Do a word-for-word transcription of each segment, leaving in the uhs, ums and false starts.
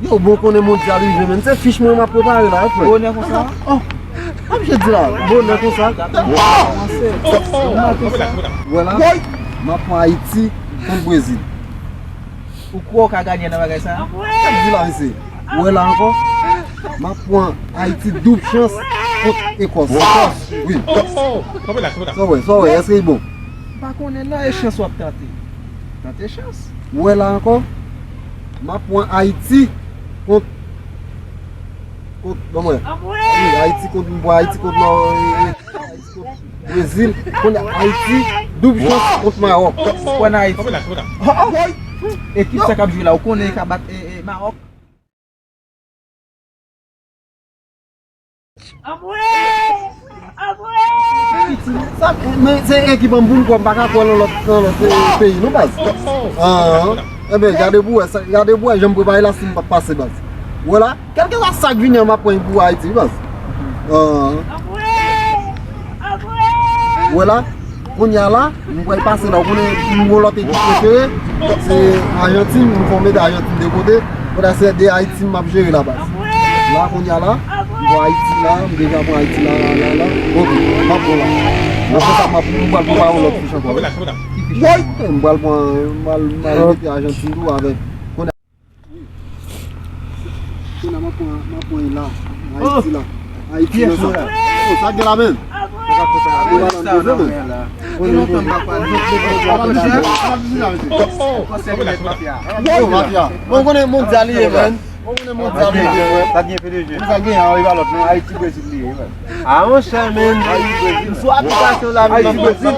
Yo, bon, konnen mondyal rive, men se fich mwen m ap prepare la, wi, frè. Bonè konsa? Oh, m ap jodi la, bonè konsa. Oh, oh, oh, oh, oh, oh. Wè la, m ap pran Ayiti kont Brezil. Ou kwè w ka gade nan bagay sa? M ap di la, mesye. Wè la ankò, m ap pran Ayiti doub chans kont Ekòs. Ekòs, wi. Sa w wè, sa w wè, èske li bon? M pa konnen non, e chans w ap tante. Tante chans. Wè la ankò, m ap pran Ayiti kont, kont, ban mwen. Wi, Ayiti kont, m pran Ayiti kont, non, e, e, Ayiti kont Brezil, kont Ayiti, doub chans kont Mawòk. Ou kwè nan Ayiti? Ekip sa k ap jwe la, ou konnen li ka bat, e, e, Mawòk? Sa, men se ekip an boul, kwa, m pa ka kwè nan lòt, nan lòt, eh, peyi, non, baz. Ah, enben, gade pou wè, sa, gade pou wè, jan m prepare la, si m p ap pase, baz. Wè la, kèlkeswa sa k vini an, m ap pran pou Ayiti, wi, baz. Ah. Wè la, kounye a la, m pral pase la, ou konnen, m gon lòt ekip prefere, se Ajantin, m fè yon medal Ajantin de kote, kote se de Ayiti m ap jere la, baz. La, kounye a la, m pran Ayiti la, m deja pran Ayiti la, la, la, la. Ok, m ap pran la. Apre sa, m ap, m pral prepare yon lòt fich ankò. Woy! M pral pran, m pral, m pral mete Ajantin tou avèk. Kounye a. Kounye a, m ap pran, m ap pran la. Ayiti la. Ayiti la, sa. Oh, sa gen la, men. Gen lontan m pa pale. Konsèy de mafya. Bon, mafya. Bon, konnen mondyal li ye, men. Ou konnen mondyal li ye, frè. Sa gen P D G. Sa gen, a, e pa lòt non, Ayiti Brezil li ye, frè. A, monchè, men. Sou aplikasyon la, men. Ayiti Brezil.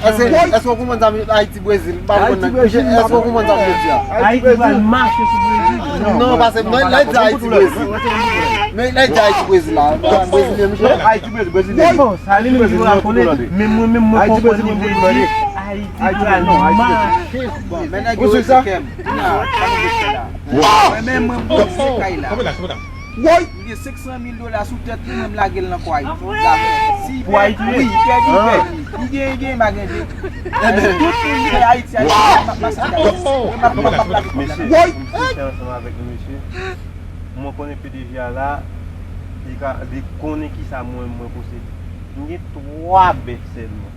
Èske, èske ou konprann sa, Ayiti Brezil? M pa konprann nan ki jè, èske ou konprann sa m vle di a? Ayiti pral mache sou Brezil. Non, paske non, lè di Ayiti Brezil. Men lè di Ayiti Brezil la. Brezilyen, monchè. Ayiti Brezil, Brezil. Bon, sa li menm ki pa konnen, men mwen menm mwen konprann li vle di Ayiti pral mache sou Brezil. Bon, men nèg yo rete kèm. Kounye a, sa nou vle fè la? Mwen menm, mwen, mwen, mwen, kay la. Woy! M gen senk san mil dola sou tèt li, mwen, m lage l nan kò Ayiti. Pou Ayiti? Wi, pèdi, pèdi. Li gen, li gen, pa gen de. Tout moun ki fè Ayiti, Ayiti, m ap pase Ayiti. Mwen, m ap, m ap, m ap lage kòb la. Mesye, m te ansanm avèk nou, mesye. Mwen konnen P D G a la, li ka, li konnen kisa mwen, mwen posede. M gen twa bèf sèlman.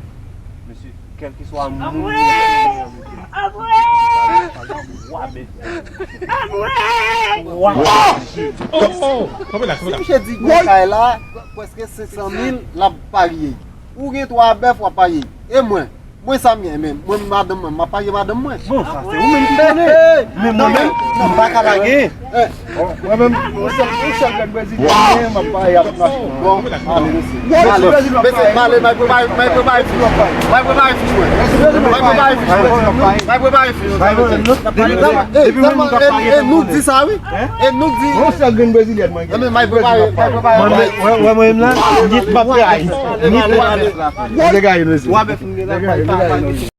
Mesye, kèlkeswa moun mwen konnen an, mesye. Twa bèf. Twa bèf. Si misye di gwo kay la, prèske senk san mil, l ap parye. Ou gen twa bèf, w ap parye. E mwen, mwen sa m gen, men mwen, madanm mwen, m ap parye madanm mwen. Bon, sa se ou menm ki konnen. Men mwen menm, m pa ka lage. Mwen menm, yon sèl, yon sèl nèg brezilyen m gen, m ap parye ak machin. Bon, ale, mesye. Ale, mesye, m ale, m al prepare, m al prepare fich mwen. M al prepare fich mwen. M al prepare fich mwen. M al prepare fich mwen. Depi mwen menm k ap parye, e nou di sa, wi. E nou di. Yon sèl grenn brezilyen mwen gen. Mwen menm, m al prepare, m al prepare. Mwen menm, wè, wè, mwen menm la, nèt m ap rayi. Nèt m ap rayi. Degage, mesye. Degage, mesye.